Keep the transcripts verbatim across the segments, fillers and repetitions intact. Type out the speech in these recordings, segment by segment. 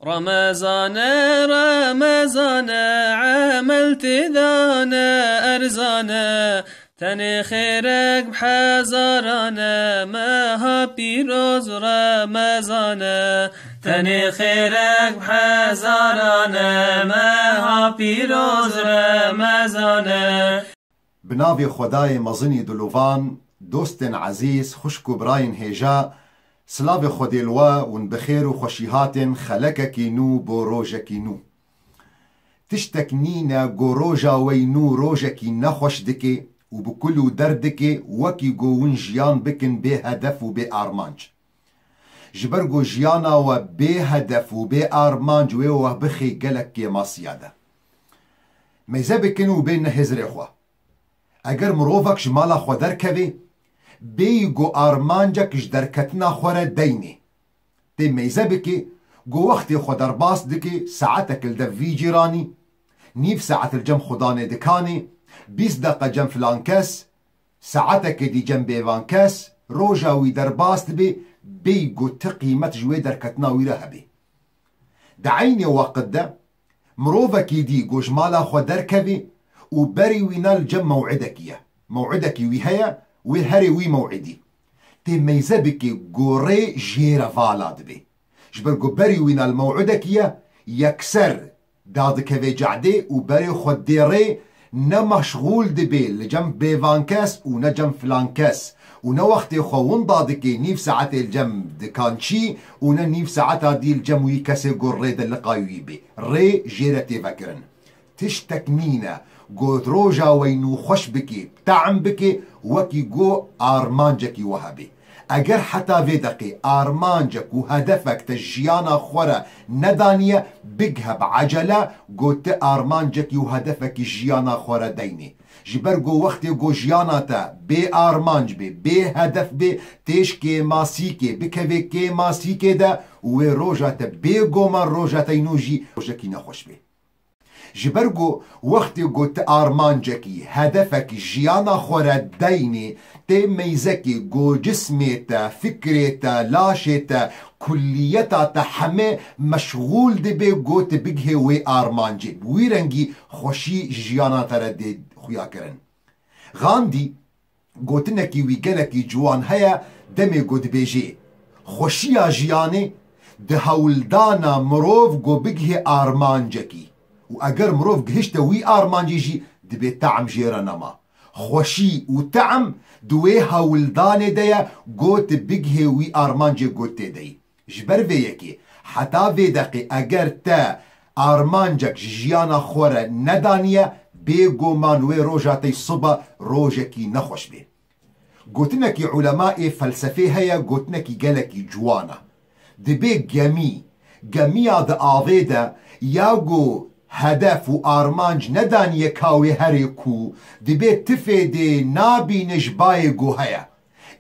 Remezane, Remezane, emel têdane erzane, tenê xêrek bi hezarane, meha pîroz Remezane. Tenê xêrek bi hezarane, meha pîroz Remezane. Bi navê Xwedayê mezinî dilovan, dostên ezîz, xwişk û birayên hêja, silavê Xwedê li we ûn bi xêr û xweşî hatin xelekekî nû bo rojekî nû. Tiştek nîne go roja wey nû rojekî nexweş dike û bi kul û derd dike, wekî go win jiyan bikin bê hedef û bê armanc. Ji ber go jiyana we bê hedef û bê armanc wê we bixê gelek kêmasiya de. Meyze bikin û bêne hêzirê xwe. Eger mirovek ji mala xwe derkevê, bêyî go armancek ji derketina xwe re deynê. Tê meyze bikê, go wextê xwe derbas dikê, saetek li dev vî cîranî, nîv saet li cem xudanê dikanê, bîst deqe cem filan kes, saetekê dî cem bêvan kes, roja wî derbas dibe, bêyî go ti qîmet ji wê derketina wî re hebe. Di eynê weqit de mirovekî dî go ji mala xwe derkevî û berî wîna li cem mew'idekî ye. Mew'idekî wî heye, wê herê wî mew'idî. Tê meyze bikê go rê jê re vala dibe. Ji ber go berî wîna li mew'idekî ye, yekser dadikeve cadê û berê xwe dê rê, ne meşxûl dibe li cem bêvan kes û ne cem filan kes û ne wextê xwe winda dike nîv saetê li cem dikançî û ne nîv saeta dî li cem wî kesê go rê de liqay wî bê. Rê jê re tê vekirin. Tiştek nîne go roja wey nû xweş bikê, tehm bikê, wekî go armancekî we hebê. Eger heta vê deqê armancek û hedefek te jiyana xwe re nedaniye, bighe bi ecele go ti armancekî û hedefekî jiyana xwe re deynê. Ji ber go wextê go jiyana te bê armanc bê, bê hedef bê, têj kêmasîkê, bikevê kêmasîkê de û wê roja te bê goman roja te nû jî rojekî nexweş bê. Ji ber ku wextê ku ti armancekî, hedefekî jiyana xwe re deynê, tê meyzekê ku cismê te, fikrê te, laşê te, kulliyeta te heme meşxûl dibe ku ti bigihê wê armancê. Bi wî rengî xweşî ji jiyana te re dê xuyakirin. Gandî gotinekî wî gelekî ciwan heye, demê ku dibêjê, xweşiya jiyanê di hewldana mirov ku bigihê armancekî û eger mirov gihişte wî armancê jî dibê tehm jê re nema. Xweşî û tehm di wê hewldanê de ye ku tu bigihê wî armancê ku tê de yî. Ji ber vê yekê, heta vê deqê eger te armancek ji jiyana xwe re nedaniye, bêguman wê roja te yî sibe rojekî nexweş bê. Gotinekî ulema ê felsefê heye, gotinekî gelekî ciwan e. Dibê gemî, gemiya di avê de ya ku hedef û armanc nedaniye ka wê herê ku, dibê ti fêdê nabîne ji bayê ku heye.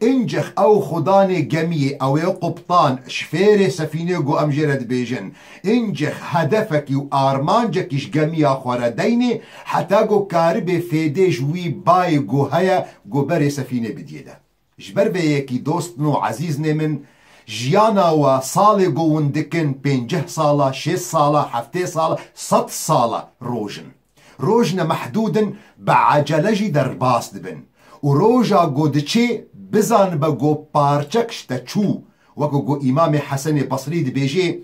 Încix ew xudanê gemiyê, ew ê quptan, şifêrê sefînê ku em jê re dibêjin. Încix hedefekî û armancekî ji gemiya xwe re deynê, heta ku karibê fêdê ji wî bayê ku heye, ku berê sefînê bidiyê de. Ji ber vê yekî dostno ezîznê min, jiyana we salê ku hûn dikin pênceh sala, şêst sala, heftê sala, sed sala roj in. Roj ne mehdûd in, bi ecele jî derbas dibin. Û roja ku diçê, bizanibe ku parçek ji te çû. Weke ku Îmamê Hesenê Besrî dibêjê,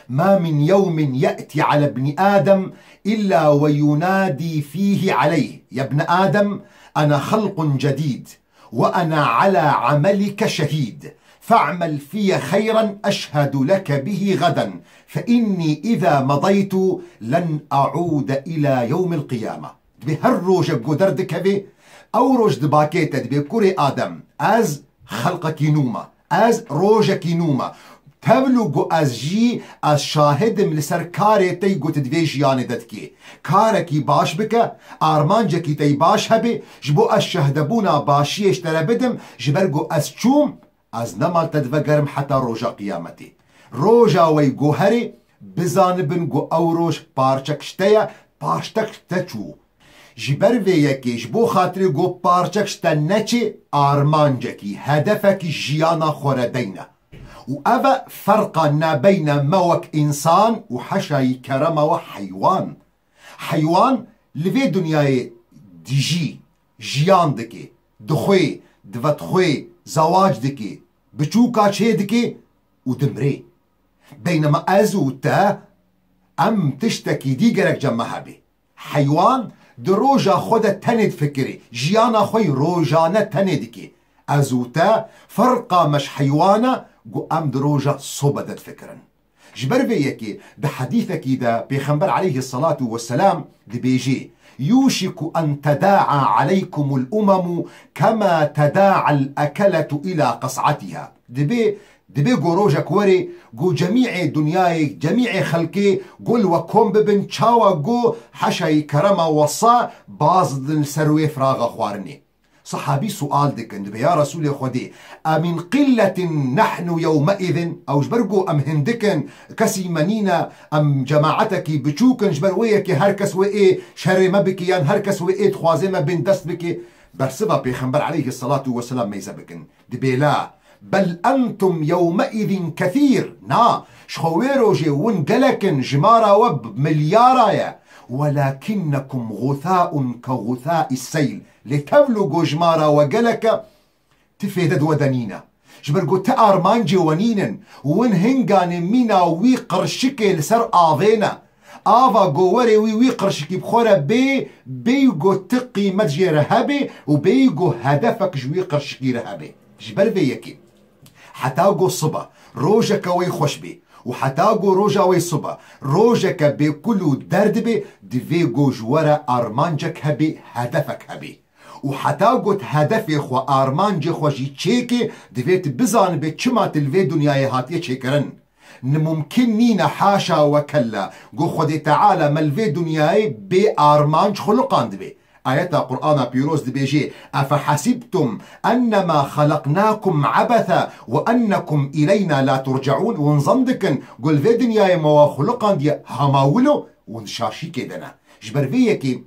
ما من يوم يأتي على ابن آدم إلا وينادي فيه عليه: يا ابن آدم، أنا خلق جديد، وأنا على عملك شهيد، فاعمل في خيرا أشهد لك به غدا، فإني إذا مضيت لن أعود إلى يوم القيامة. Dibê her rojek ku derdikevê, ew roj dibakê te dibê: Kurê Adem, ez xelqekî nû me, ez rojekî nû me. Tevlû ku ez jî, ez şahid im li ser karê te yî ku tu di vê jiyanê de dikê. Karekî baş bike, armancekî te yî baş hebe, ji bo ez şehdebûna başiyê ji te re bidim, ji ber ku ez çûm, ez nema li te divegerim heta roja qiyametê. Roja wey ku herê, bizanibin ku ew roj parçek ji te ye, parçek ji te çû. Ji ber vê yekê, ji bo xatirê ku parçek ji te neçê, armancekî, hedefekî jiyana xwe re deyne. Û ev e ferqa nabeyna me wek însan û heşayî kerema we heywan. Heywan li vê dinyayê dijî, jiyan dike, dixwê, divetxwê, zewac dike, biçûka çê dike û dimrê. Beynema ez û te, em tiştekî dî gerek cem me hebe. Heywan di roja xwe de tenê difikirê, jiyana xwe yî rojane tenê dike. Ez û te ferqa me ji heywan e ku em di roja sobe de difikirin. Ji ber vê yekê di hedîsekî de Pêxember aleyhisselatu vesselam dibêjê, "Yûşiku en tedaa aleykumul umemu kema teda'al ekeletu ila qes'atiha." Dibê, dibê go rojek werê, go cemî'ê dinyayê, cemî'ê xelkê, go li we kom bibin, çawa go heşayî kerema we sa baz didin li ser wê firaxa xwarinê. Sehabî sual dikin, dibê, "Ya Resûlê Xwedê, a min qilletin nahnu yewmeîzin?" Ew ji ber ku em hindik in, kesî me nîne, em cemaetekî biçûk in, ji ber wê yekê her kes wê ê şerê me bike, yan her kes wê ê dixwazê me bên dest bike. Bersiva Pêxember aleyhisselatu vesselam meyze bikin. Dibê, "La, bel entum yewmeîzin kethîr." Na, ji xwe wê rojê win gelek in, jimara we bi milyara ye. "Welakinnekum guthaun ke guthai seyl." Lê tevlo go jimara we gelek e, ti fêde di we de nîne. Ji ber ku ti armancê we nînin, win hinganê mîna wî qirşikê li ser avê ne. Ava go werê wî wî qirşikî bi xwe re bê, bêyî go ti qîmet jê re hebe û bêyî go hedefek ji wî qirşikî re hebe. Ji ber vê yekê, heta go sibe, rojeke wey xweş bê û heta go roja wey sibe, rojeke bê kul û derd bê, divê go ji we re armancek hebe, hedefek hebe. Û heta got hedefê xwe, armancê xwe jî çêkê, divê tu bizanibê çima tu li vê dinyayê hatiye çêkirin. Ni mumkin nîne, haşa we kella, got Xwedê Teala me li vê dinyayê bê armanc xuliqandibê. Ayeta Qur'ana Pîroz dibêjê, "Efehesibtum ennema xeleqnakum abetha ve ennekum ileyna la turceun?" Hûn zan dikin, got li vê dinyayê me wa xuliqandiye hema wilo, hûn şaşîkê de ne. Ji ber vê yekê,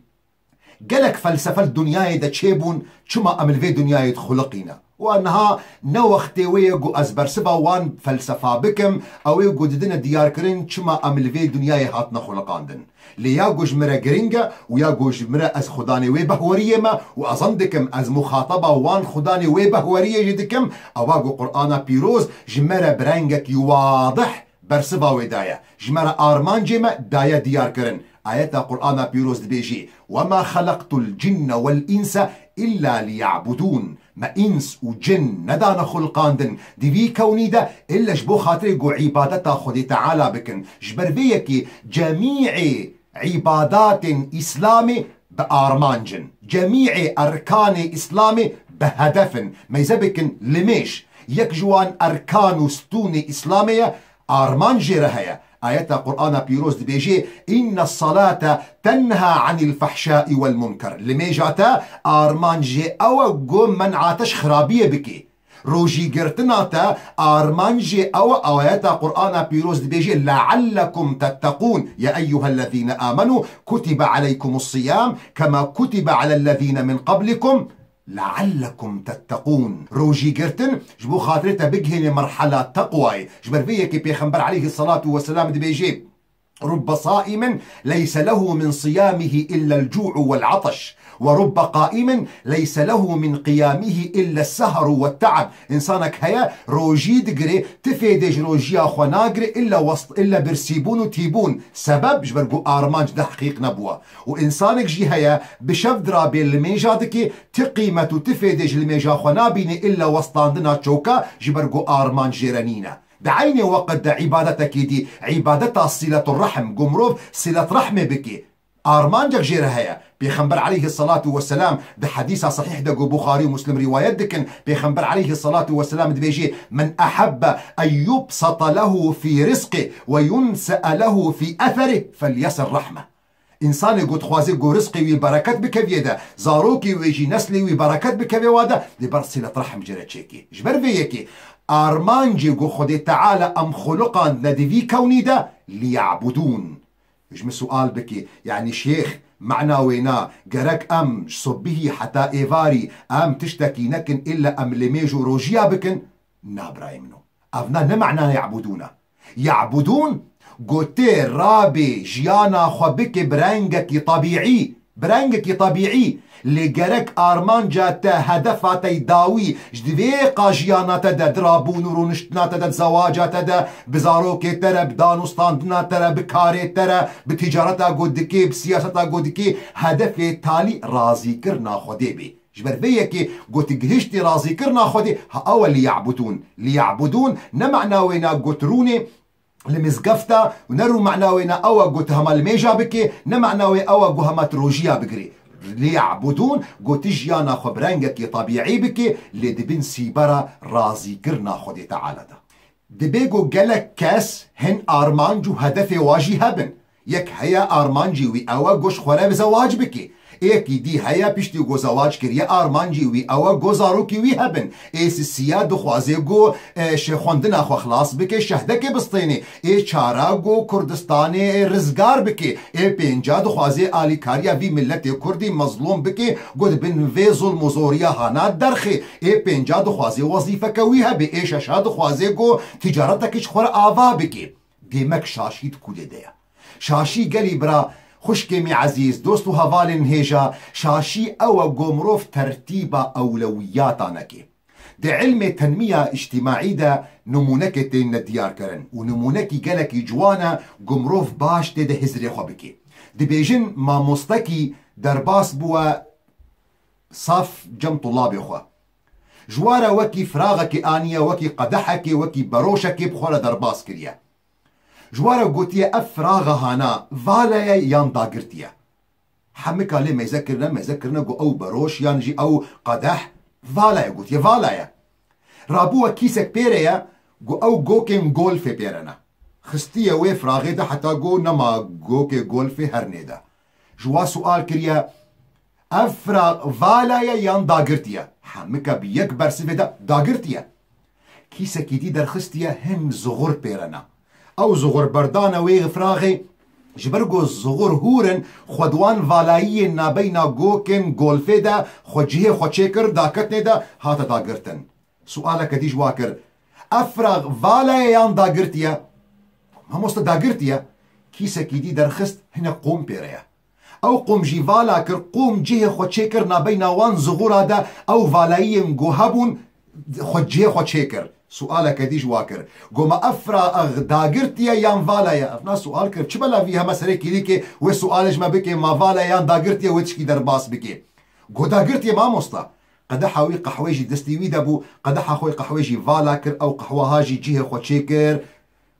gelek felsefe li dinyayê de çêbûn, çima em li vê dinyayê dixuliqîne? Û niha ne wextê wê ye ku ez bersiva wan felsefa bikim, ew ê ku didine diyarkirin çima em li vê dinyayê hatine xuliqandin. Lê ya ku ji min re giring e û ya ku ji min re ez xudanê wê behweriyê me û ez zan dikim ez muxateba wan xudanê wê behweriyê jî dikim, ewa ku Qur'ana Pîroz ji me re bi rengekî wadih bersiva wê daye. Ji me re armancê me daye diyar kirin. Ayeta Qur'ana Pîroz dibêjî, "Wema xeleqtul cinne wel inse illa liya'budûn." Me îns û cin nedane xulqandin di vî kewnî de illa ji bo xatirê ku îbadeta Xwedê Teala bikin. Ji ber vê yekê cemî'ê îbadatên Îslamê bi armanc in. Cemî'ê erkanê Îslamê bi hedef in. Meyze bikin limêj. Yek ji wan erkan û stûnê Îslamê ye, armanc jê re heye. Ayeta Qur'ana Pîroz dibêjê, "Inne salate tenha anil fahşai wel munker." Limêja te armanc jê ew e ku men'a te ji xirabiyê bikê. Rojîgirtina te armanc jê ew e, ayeta Qur'ana Pîroz dibêjê, "Leallekum tetteqûn. Ya eyyuhellezîne amenu kutibe aleykumus siyam kema kutibe alellezîne min qablikum leallekum tetteqûn." Rojîgirtin ji bo xatirê te bigihêne merhala teqwayê. Ji ber vê yekê Pêxember aleyhisselatu vesselam dibêjê, "Rubbe saimin leyse lehu min siyamihi illel cu'u wel ataş. Ve rubbe qaimin leyse lehu min qiyamihi illel sehru wet ta'ab." Însanek heye, rojî digire, ti fêdê ji rojiya xwe nagire, illa west, illa birsîbûn û tîbûn. Sebeb, ji ber ku armanc dehqîq nebûwa. Û însanek jî heye, bi şev dirabê limêja dike, ti qîmet û ti fêdê ji limêja xwe nabîne, illa westandina çoka, ji ber ku armanc jê re nîne. Di eynê weqt de îbadetekî dî, îbadeta sîleturrehm, ku mirov sîletrehmê bike, armancek jê re heye. Pêxember aleyhisselatu vesselam di hedîsa sahîh de ku Buxarî û Muslim rîwayet dikin, Pêxember aleyhisselatu vesselam dibêjê, "Men ehebbe en yubsata lehu fî rizqi ve yunse'e lehu fî etherih, felyesir rahme." Însanê ku dixwazê ku rizqê wî bereket bikeviyê de, zarokê wê jî neslê wî bereket bikevê wa de, dê ber sîlet rehim jê re çêkê. Ji ber vê yekê armancê ku Xwedê Teala em xuliqandine di vî kewnî de, "Liya'budûn." Ji min sual bikî, yanî şêx, mena wê na, gerek em ji sobihî heta êvarî em tiştekî nekin, illa em limêj û rojiya bikin? Na birayê min o. Ev ne, ne mena ya'budûn e. Ya'budûn gotê rabê jiyana xwe bike bi rengekî tebîî, bi rengekî tebîî. Lê gerek armanca te, hedefa te yî dawî ji di vê qa jiyana te de, di rabûn û rûniştina te de, di zewaca te de, bi zarokê te re, bi danûstandina te re, bi karê te re, bi ticareta ku dikê, bi siyaseta ku dikê, hedefê talî razîkirina Xwedê bê. Ji ber vê yekê got gihiştî razîkirina Xwedê, ha ew e liya'budûn. Liya'budûn ne mena wê ne got rûnê li mizgefta, û ne rû mena wê ne ew e got hema limêja bikê, ne mena wê ew e got hema tu rojiya bigirê. Liya'budûn got tu jiyana xwe bi rengekî tebîî bikê, lê di bin sîbera razîkirina Xwedê Teala de. Dibê ku gelek kes hin armanc û hedefê wa jî hebin. Yek heye armancî wî ew e ku ji xwe re zewac bike. Êkî dî heye piştî ku zewac kiriye armancî wî ew e ku zarokî wî hebin. Ê sisiya dixwaze ku, e, şe xwendina xwe xilas bike, şehdekê bistêne. Ê çara ku Kurdistanê rizgar bike. Ê pênca dixwaze alîkariya vî miletê Kurdî mezlûm bike, ku di bin vê zulm û zoriya hana derxê. Ê pênca dixwaze wezîfeke wî hebe. Ê şeşa dixwaze ku ticaretekî ji xwe re ava bike. Demek şaşî di kûlê de ye. Şaşî gelî bira, xwişkê me ezîz, dost û hevalên hêja, şaşî ew e ku mirov tertîba ewlewiyata neke. Di ilmê tenmiya îctîmaî de nimûnekê tên diyarkirin û nimûnekî gelekî ciwan e ku mirov baş tê de hizrê xwe bike. Dibêjin mamostekî derbas bûye saf cem tulabê xwe. Ji wa re wekî firaxekê aniye, wekî qedehekê, wekî beroşekê bi xwe re derbas kiriye. Ji wa re gotiye, ev firaxa hana vala ye yan dagirtî ye? Hemika lê meyze kirine, meyze kirine ku ew beroş yan jî ew qedeh vala ye, gotiye, vala ye. Rabûye kîsek pê re ye ku ew gokên golfê pê re ne. Xistiye wê firaxê de heta ku nema gokê golfê hernê de. Ji wa sual kiriye, ev firax vala ye yan dagirtî ye? Hemika bi yek bersivê de dagirtî ye. Kîsekî dî derxistiye, hin zuxur pê re ne. Ew zuxur berdane wê firaxê, ji ber ku zuxur hûr in, xwe di wan valayiyên nabeyna gokên golfê de xwe cihê xwe çêkir, daketnê de hate dagirtin. Sualeke dî ji wa kir, ev firax vala ye yan dagirtî ye? Mamoste, dagirtî ye. Kîsekî dî derxist, hinek qûm pê re ye. Ew qûm jî vala kir, qûm cihê xwe çêkir nabeyna wan zuxura de, ew valayiyên ku hebûn, xwe cihê xwe çêkir. Sualeke dî ji wa kir. Got, ma ev firax dagirtî ye yan vala ye? Ev na sual kir. Çi bela vî heme serê kîlîkê wê sualê ji me bike, ma vala ye yan dagirtî ye, wê tişkî derbas bike. Got, dagirtî ye mamosta. Qedeha wî qehwê jî destî wî de bû, qedeha xwe qehwê jî vala kir, ew qehweha jî cihê xwe çêkir.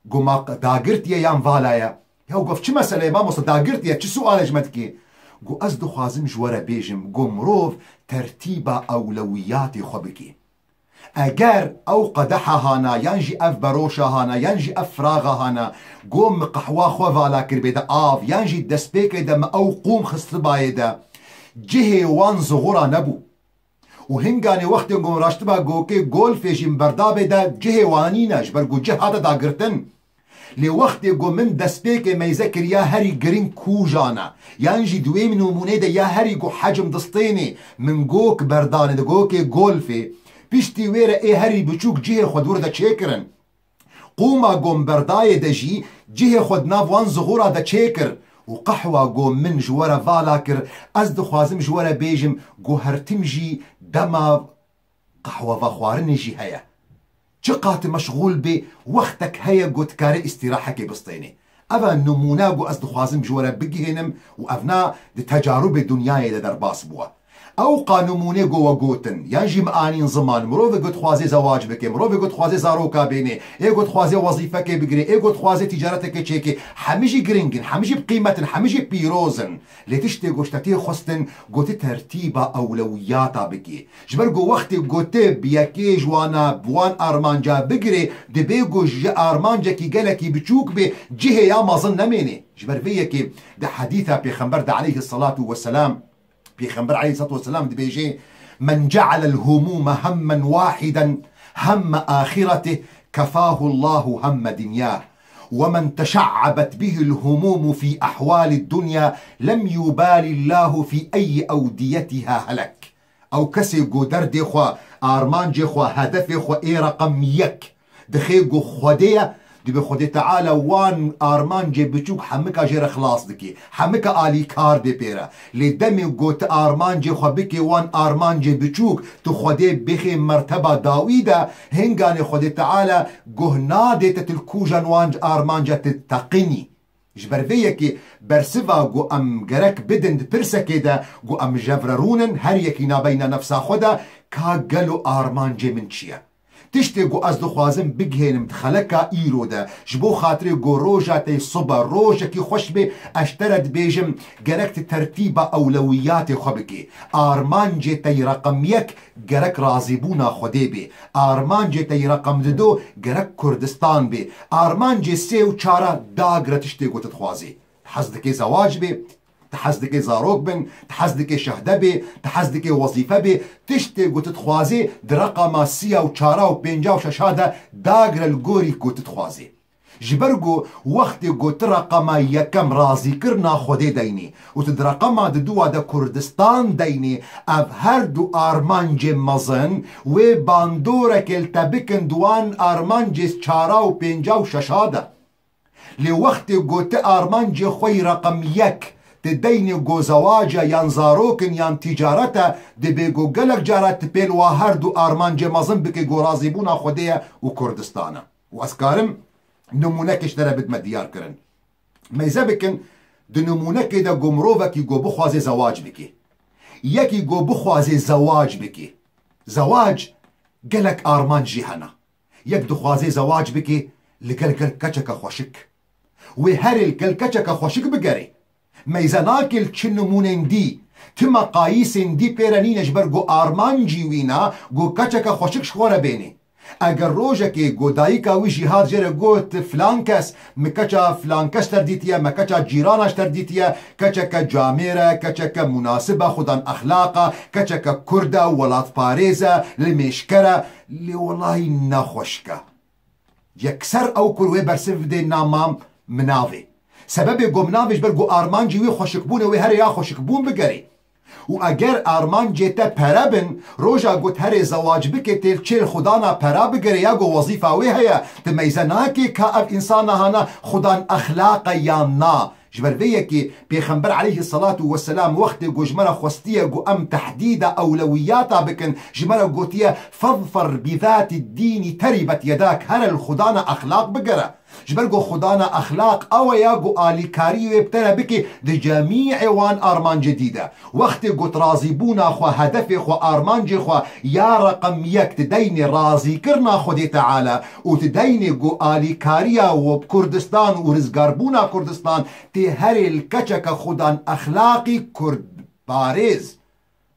Got, ma dagirtî ye yan vala ye? Ya got, ev çi mesele ye mamosta, dagirtî ye, çi sualê ji me dikî? Got, ez dixwazim ji we re bêjim, got, mirov tertîba ewlewiyatê xwe bike. Eger ew qedeha hana, yan jî ev beroşa hana, yan jî ev firaxa hana, got, min qehwa xwe vala kiribê de av, yan jî destpêkê de min ew qûm xistibayê de, cihê wan zuxura nebû. Û hinganê wextê ku min raştiba gokê golfê jî min berdabê de, cihê wan nîne, ji ber ku cih hate dagirtin. Lê wextê ku min destpêkê meyze kiriya herî giring kûjan e, yan jî di wê nimûnê de ya herî ku hecm distênê, min gok berdanê di gokê golfê, piştî wê re ê herî biçûk cihê xwe dûr de çêkirin. Qûma ku min berdayê de jî cihê xwe di nav wan zuxura de çêkir û qehwa ku min ji we re vala kir, ez dixwazim ji we re bêjim ku her tim jî dema qehwe vexwarinê jî heye. Çiqas tu meşxûl bî, wextek heye ku tu karî îstîrahekê bistênî. Ev e nimûne ku ez dixwazim ji we re bigihînim û ev na di tecarûbê dinyayê de derbas bûye. Ew qanûnê ku we gotin, yan jî min anîn ziman, mirovê ku dixwaze zewac bike, mirovê ku dixwaze zaroka bêne, ê ku dixwaze wezîfekê bigire, ê ku dixwaze tîcaretekê çêke, hemî jî giring in, hemî jî bi qîmet in, hemî jî pîroz in. Lê tiştê ku ji te tê xwestin, ku tu tertîba ewlewiyata bikî. Ji ber ku wextê ku tu bi yekê ji wana, bi wan armanca bigirê, dibê ku ji armancekî gelekî biçûk bê, cihê ya mezin nemêne. Ji ber vê yekê di hedîsa Pêxember de aleyhisselatu vesselam, Pêxember aleyhisselatu vesselam dibêje, "Men cealel humûme hemmen wahiden hemme axiretih, kefahullahu hemme dinyah. Ve men teşe'ebet bihil humûmu fî ehwalid dunya, lem yubalillahu fî eyyi evdiyetiha helek." Ew kesê ku derdê xwe, armancê xwe, hedefê xwe ê reqem yek, Dixê ku Xwedê ye, dibê Xwedê Teala wan armancê biçûk hemika jê re xilas dikê. Hemika alîkar bê pê re. Lê demê ku tu armancê xwe bikê wan armancê biçûk, tu Xwedê bixê merteba dawî de, hinganê Xwedê Teala guh nadê te tu li kûjan wan armanca tu teqinî. Ji ber vê yekê bersiva ku em gerek bidin di pirsekê de ku em jevrerûn in, her yekî nabeyna nefsa xwe de, ka gelo armancê min çi ye? Tiştê ku ez dixwazim bigihênim di xeleka îro de, ji bo xatirê ku roja te yê sibe rojekî xweş bê, ez ji te re dibêjim, gerek tu tertîba ewlewiyatê xwe bikî. Armancê te yê reqem yek gerek razîbûna Xwedê bê. Armancê te yê reqem dido gerek Kurdistan bê. Armancê sê û çara dagire tiştê ku tu dixwazî. Hez dikê zewac bê, tu hez dikê zarok bin, tu hez dikê şehde bê, tu hez dikê wezîfe bê, tiştê ku tu dixwazê di reqama sîya û çara û pênca û şeşa de dagire li gorî ku tu dixwazê. Ji ber ku wextê ku tu reqama yekem razîkirina Xwedê deynê û tu di reqama diduwa de Kurdistan deynê, ev her du armancê mezin wê bandoreke li te bikin di wan armancê çara û pênca û şeşa de. Lê wextê ku tu armancê xwe yî reqem yek, tu deynê ku zewac e yan zarok in yan tîcaret e, dibê ku gelek cara tu pêl wa her du armancê mezin bikê ku razîbûna Xwedê ye û Kurdistan e. Û ez karim nimûnekê ji te re bidime diyar kirin. Meyze bikin, di nimûnekê de ku mirovekî ku bixwazê zewac bikê. Yekî ku bixwazê zewac bikê. Zewac gelek armanc jî hene. Yek dixwazê zewac bike li gel gel keçeke xweşik. Wê herê li gel keçeke xweşik bigerê. Meyze nake li çi nimûnên dî, ti meqayîsên dî pê re nîne ji ber ku armancî wî ne ku keçeke xweşik ji xwe re bênê. Eger rojekê ku dayika wî jî hat jê re got, filan kes, min keça filan kes ji te re dîtiye, me keça cîrana ji te re dîtiye, keçeke camêr e, keçeke munasib e, xudan exlaq e, keçeke kurd e, welatparêz e, limêşker e, lê welahî ne xweşik e. Yekser ew ku wê bersiv bidê na mam minavê. Sebebê ku minavê ji ber ku armancê wî xweşikbûn e, wê here ya xweşikbûn bigerê. Û eger armancê te pere bin, roja ku tu herê zewac bike tê li çêl xwedana pera bigerê ya ku wezîfa wê heye, tu meyze nakê ka ev însana hana xudan exlaq e yan na. Ji ber vê yekê Pêxember aleyhisselatu vesselam wextê ku ji me re xwestiye ku em tehdîda ewlewiyata bikin, ji me re gotiye, "Fezfer bi zatid dînî teribet yedak", here li xudana exlaq bigere. Ji ber ku xudana exlaq ew e ya ku alîkarî wê bi te re bikê di cemîê wan armancê dî de. Wextê ku tu razîbûna xwe, hedefê xwe, armancê xwe ya reqem yek tu deynê razîkirina Xwedê Teala û tu deynê ku alîkariya we bi Kurdistan û rizgarbûna Kurdistan tê herê li keçeke xudan exlaqî kurdparêz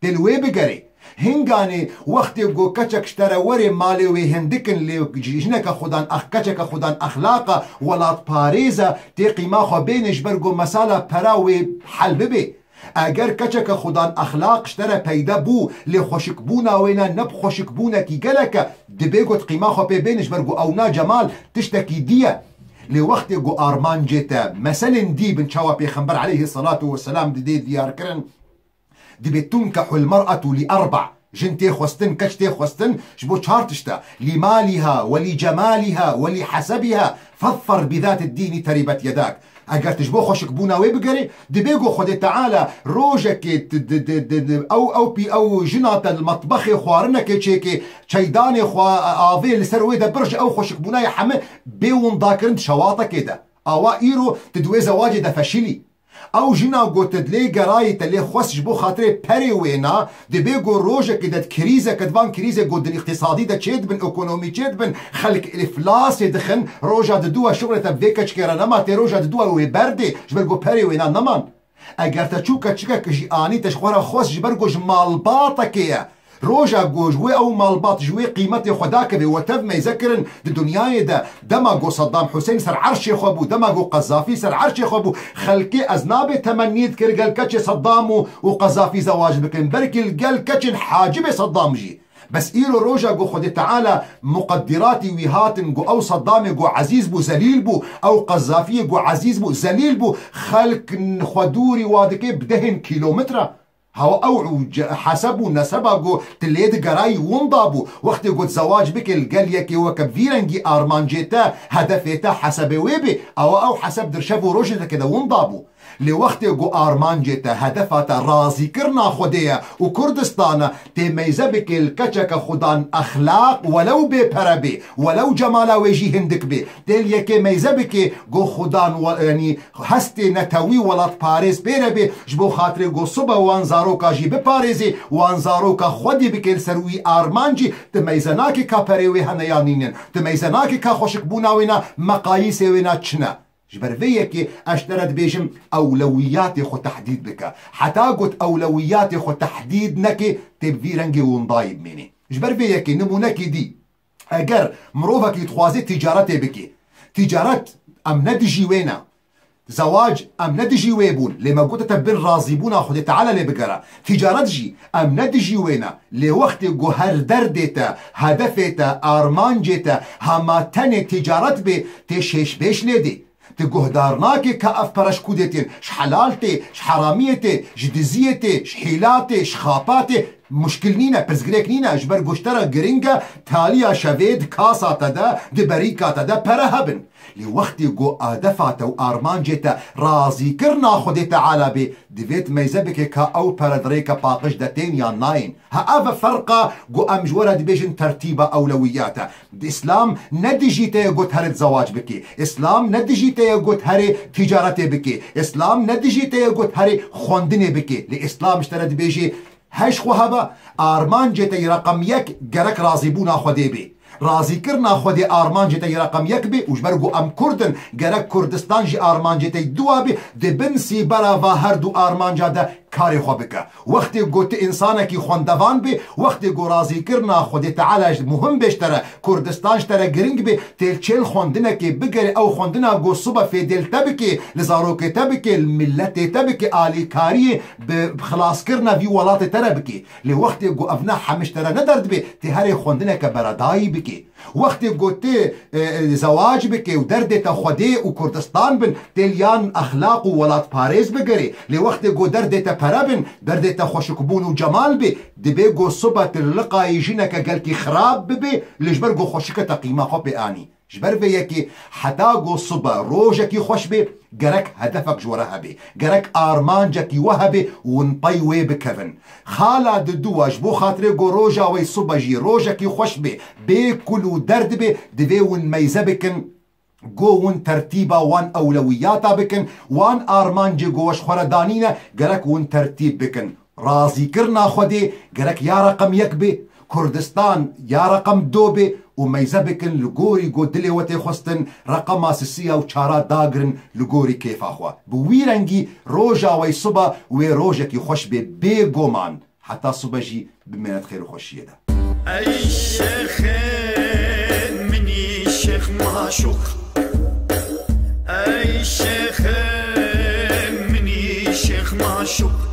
tê li wê bigerê. Hinganê wextê ku keçek ji te re werê malê wê hindik in lê jineke xudan ex-, keçeke xudan exlaqa welatparêz e tê qîma xwe bênê ji ber ku mesela pera wê hel bibê. Eger keçeke xudan exlaq ji te re peyde bû, lê xweşikbûna wê ne, ne bi xweşikbûnekî gelek e, dibê ku tu qîma xwe pê bênî ji ber ku ew na cemal tiştekî dî ye. Lê wextê ku armancê te meselên dî bin çawa Pêxember aleyhisselatu vesselam didê diyar kirin, dibê tunkehul mer'etu li erba. Jin tê xwestin, keç tê xwestin ji bo çar tişt e. Li maliha, we li cemaliha, we li hesebiha, fezfer bi zatid dînî teribet yedak. Eger tu ji bo xweşikbûna wê bigerî, dibê ku Xwedê Teala rojekê di, di, di, di, di, ew, ew pî, ew jina te li metbexê xwarinekê çêkê, çeydanê xwe, avê li ser wê de birje, ew xweşikbûna ye heme bê windakirin di şewatekê de. Awa îro tu di wê zewacê de feşilî. Ew jina ku tu dilê gerayî te lê xwest ji bo xatirê perê wê na, dibê ku rojekê de di krîzeke di van krîzê ku di îqtîsadî de çêdibin, ekonomî çêdibin, xelk îflasê dixin, roja diduwa şixulê te bi vê keçikê re nema, tê roja diduwa wê berdê, ji ber ku perê wê na neman. Eger te çû keçikek jî anî te ji xwe re xwest ji ber ku ji malbatekê ye. Roja ku ji wê ew malbat ji wê qîmetê xwe dakeve we tev meyze kirin di dinyayê de, dema ku Saddam Hussein ser erşê xwe bû, dema ku Qezafî ser erşê xwe bû, xelkê ez nabê temennî dikir gel keçê Saddam û, û Qezafî zewac bikin. Belkî li gel keçên hacibê Saddam jî. Bes îro roja ku Xwedê Teala muqeddiratî wî hatin ku ew Saddamê ku ezîz bû, zelîl bû, ew Qezafiyê ku ezîz bû, zelîl bû, xelk xwe dûrî wa dike bi dehên kîlometre. Hawa ew û ce-, heseb û neseba ku tu lê digerayî winda bû. Wextê ku tu zewac bikê li gel yekê weke bi vî rengî armancê te, hedefê te, hesebê wê bê, awa ew heseb di şev û rojê te de winda bû. Lê wextê ku armancê te, hedefa te razîkirina Xwedê ye û Kurdistan e, tê meyze bikê li keçeke xudan exlaq, welew bê pere bê, welew cemala wê jî hindik bê. Tê li yekê meyze bikê ku xudan we-, yanî hestê netewî welatparêz pê re bê, ji bo xatirê ku sibe wan zaroka jî biparêzê, wan zaroka xwedî bikê li ser wî armancî, tu meyze nakê ka perê wê hene ya nînin, tu meyze nakê ka xweşikbûna wê ne, meqayîsê wê ne çi ne. Ji ber vê yekê ez ji te re dibêjim, ewlewiyatê xwe tehdîd bike. Heta ku tu ewlewiyatê xwe tehdîd nekê, tê bi vî rengê windayî bimênê. Ji ber vê yekê nimûnekî dî, eger mirovekî dixwazê tîcaretê bikê, tîcaret em ne dijî wê ne. Zewac em ne dijî wê bûn, lê me gote te bin razîbûna Xwedê Teala lê bigere. Tîcaret jî em ne dijî wê ne. Lê wextê ku her derdê te, hedefê te, armancê te hema tenê tîcaret bê, tê şêşbêş lê dê. Tu guhdar nakê ka ev pere ji ku dê tên, ji helal tê, ji heramiyê tê, ji diziyê tê, ji hîla tê, ji xapa tê, muşkil nîne, pirsgirêk nîne, ji ber ku ji te re giring e, taliya şevê di kasa te de, di berîka te de pere hebin. Lê wextê ku adefa te û armancê te razîkirina Xwedê Teala bê, divê tu meyze bikê ka ew pere di rêke paqij de tên yan nayên. Ha ev e ferqa ku em ji we re dibêjin tertîba ewlewiyat e. Îslam ne dijî te ye got herê zewac bikî. Îslam ne dijî te ye got herê tîcaretê bikî. Îslam ne dijî te ye got herê xwendinê bikî. Lê Îslam ji te re dibêjê, heş xwe hebe, armancê te yê reqem yek gerek razîbûna Xwedê bê. Razîkirina Xwedê armancê te yê reqem yek bê û ji ber ku em Kurd in, gerek Kurdistan jî armancê te yê dua bê, di bin sîbera va her du armanca de karê xwe bike. Wextê ku tu însanekî xwendevan bê, wextê ku razîkirina Xwedê Teala ji muhim bê ji te re, Kurdistan ji te re giring bê, tê li çêl xwendinekê bigerê, ew xwendina ku sibe fêdê li te bikê, li zarokê te bikê, li miletê te bikê, alîkariyê bi xilaskirina vî welatê te re bikê. Lê wextê ku ev ne heme ji te re ne derdibê, tê herê xwendineke beredayî bikê. Wextê ku tê, e, e, zewac bikê û derdê te Xwedê û Kurdistan bin, tê li yan exlaq û welatparêz bigerê. Lê wextê ku derdê te pere bin, derdê te xweşikbûn û cemal bê, dibê ku sibe tu li liqayî jineke gelkî xirab bibê, lê ji ber ku xweşike te qîma xwe pê anî. Ji ber vê yekê heta ku sibe rojekî xweş bê, gerek hedefek ji we re hebê, gerek armancekî we hebê û hûn pey wê bikevin. Xala didu e, ji bo xatirê ku roja wey sibe jî rojekî xweş bê, bê kul û derd bê, divê hûn meyze bikin, ku hûn tertîba wan ewlewiyata bikin, wan armancê ku we ji xwe re danîne, gerek hûn tertîb bikin. Razîkirina Xwedê gerek ya reqem yek bê, Kurdistan ya reqem do bê û meyze bikin li gorî ku dilê we tê xwestin, reqema sisiya û çara dagirin li gorî kêfa xwe. Bi wî rengî roja wey sibe wê rojekî xweş bê, bê goman. Heta sibe jî bimêne di xêr û xweşiyê de. Ey şêxê minî şêx maşûq. Ey şêxê minî şêx maşûq.